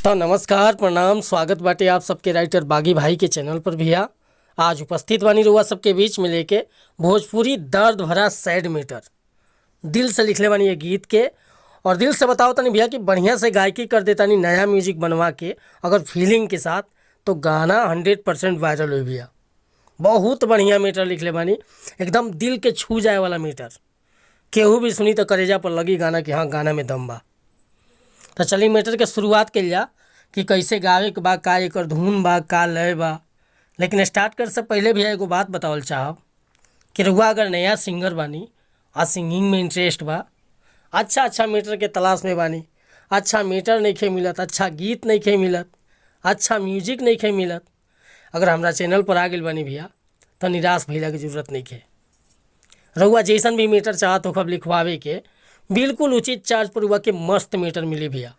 तो नमस्कार, प्रणाम, स्वागत बाटे आप सबके राइटर बागी भाई के चैनल पर भैया। आज उपस्थित बानी रउआ सबके बीच में लेके भोजपुरी दर्द भरा सैड मीटर। दिल से लिखले बानी ये गीत के और दिल से बताओ तनी भैया कि बढ़िया से गायकी कर देतानी नया म्यूजिक बनवा के अगर फीलिंग के साथ, तो गाना 100% वायरल हुई भैया। बहुत बढ़िया मीटर लिखले बानी, एकदम दिल के छू जाए वाला मीटर। केहू भी सुनी तो करेजा पर लगी गाना कि हाँ, गाना में दम बा। तो चलिए मीटर के शुरुआत कइल जा कि कैसे गावे के बा, का एकर धुन बा, का लय बा। लेकिन स्टार्ट करे से पहले भी एगो बात बतावल चाहब कि रउआ अगर नया सिंगर बानी आ सिंगिंग में इंटरेस्ट बा, अच्छा अच्छा मीटर के तलाश में बानी, अच्छा मीटर नइखे मिलत, अच्छा गीत नइखे मिलत, अच्छा म्यूजिक नइखे मिलत, अगर हमरा चैनल पर आ गइल बानी भैया तो निराश भइला के जरूरत नइखे। रउआ जैसन भी मीटर चाहत होखब लिखवावे के, बिल्कुल उचित चार्ज पर रउआ के मस्त मीटर मिली भैया।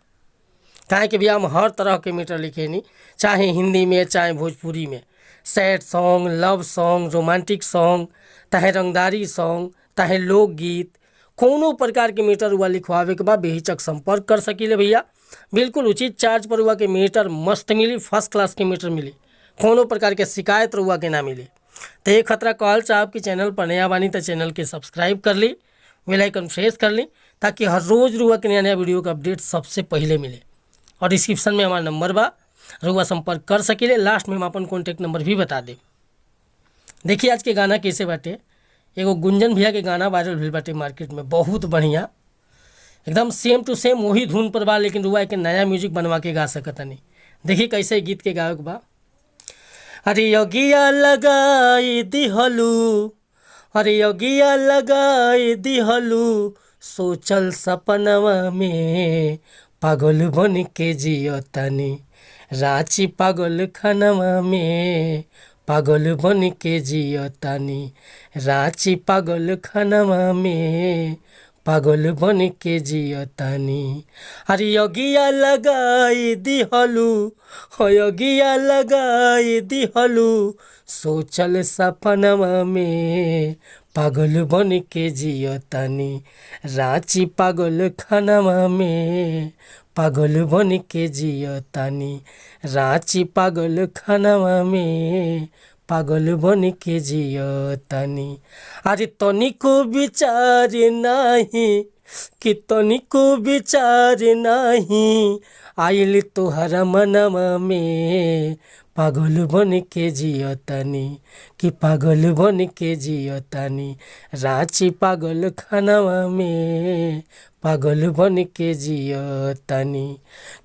काहे कि भैया हम हर तरह के मीटर लिखेनी, चाहे हिंदी में चाहे भोजपुरी में। Sad song, love song, romantic song, चाहे रंगदारी सॉन्ग, चाहे लोकगीत, कोनो प्रकार के मीटर रउआ लिखवावे के बा बेहिचक संपर्क कर सकीले भैया। बिल्कुल उचित चार्ज पर रउआ के मीटर मस्त मिली, फर्स्ट क्लास के मीटर मिली, कोनो प्रकार के शिकायत रउआ के ना मिली। तो ये खतरा कहल चाहब कि चैनल पर नया बानी तो चैनल के सब्सक्राइब कर ली, बेल आइकन प्रेस कर ली, ताकि हर रोज़ रउआ के नया नया वीडियो का अपडेट सबसे पहले मिले। और डिस्क्रिप्शन में हमारा नंबर बा, रउआ संपर्क कर सकीले। लास्ट में हम अपन कॉन्टैक्ट नंबर भी बता देब। देखिए आज के गाना कैसे बाटे। एगो गुंजन भैया के गाना वायरल भेल बाटे मार्केट में, बहुत बढ़िया, एकदम सेम टू सेम वही धुन पर बा, लेकिन रउआ के नया म्यूजिक बनवा के गा सकतानी। देखिए कैसे गीत के गावे के बा। अरे योगिया लगाई दिहलू, अरे योगिया लगाई दिहलू सोचल सपनवा में, पागल बन के जियतानी रांची पागल खनवा में, पागल बन के जियतानी रांची पागल खनवा में, पागल बन के जियतानी। अरे योगिया लगाई दिहलू, हो योगिया लगाई दिहलू सोचल सपनवा में, पागल बन के जियतानी रांची पागल खनवा में, पागल बन के जियतानी रांची पागल खनवा में, पागल बन के जियतानी। अरे तनिको विचार नाही कि तनिको विचार नाही आइल तोहरा मनवा में, पागल बन के जियतानी कि पागल बन के जियतानी रांची पागल खनवा में, पागल बन के जियतानी।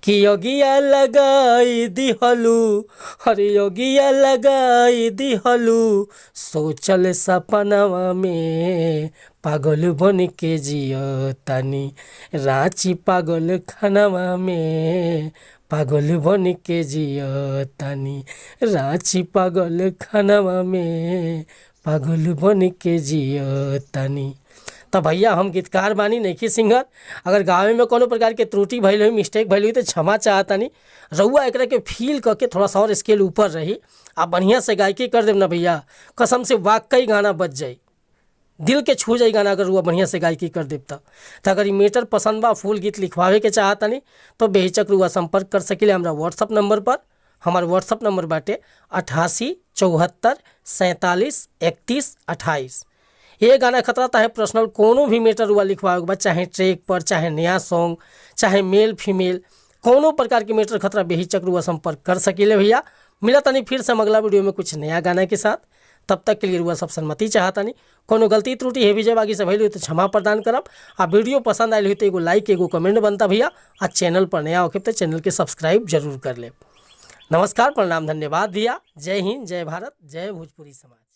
कि योगिया लगाई दिहलू, अरे योगिया लगाई दिहलू सोचल सपनवा में, पागल बन के जियतानी रांची पागल खनवा में, पागल बन के जियतानी रांची पागल खनवा में, पागल बन के जियतानी। तो भैया हम गीतकार बानी, नइखी सिंगर। अगर गावे में कोनो प्रकार के त्रुटि भइल होई, मिस्टेक भइल होई तो क्षमा चाहतानी। रउआ एकरा के फील करके थोड़ा सा और स्केल ऊपर रही आ बढ़िया से गायकी कर देब ना भैया, कसम से वाकई गाना बज जाई, दिल के छू जाई गाना अगर रउआ बढ़िया से गायकी कर देब। त अगर ई मैटर पसंद बा, फुल गीत लिखवावे के चाहतानी तो बेहिचक रउआ संपर्क कर सकीले हमरा व्हाट्सअप नंबर पर। हमार व्हाट्सअप नंबर बाटे 88 74 47 31 28। ये गाना खतरा चाहे पर्सनल कोनो भी मैटर रउआ लिखवावे के बा, चाहे ट्रैक पर, चाहे नया सॉन्ग, चाहे मेल फीमेल, कोनो प्रकार के मैटर खतरा बेहिचक रउआ संपर्क कर सकीले भैया। मिला तनी फिर से हम अगला वीडियो में कुछ नया गाना के साथ। तब तक के लिए रउआ सब सहमति चाहतानी। कोनो गलती त्रुटि हेवी जब आगे से भइल हो तो क्षमा प्रदान करब। आ वीडियो पसंद आयल हो तो एगो लाइक एगो कमेंट बनता भैया। आ चैनल पर नया होखे तो चैनल के सब्सक्राइब जरूर कर लेब। नमस्कार, प्रणाम, धन्यवाद भैया। जय हिंद, जय भारत, जय भोजपुरी समाज।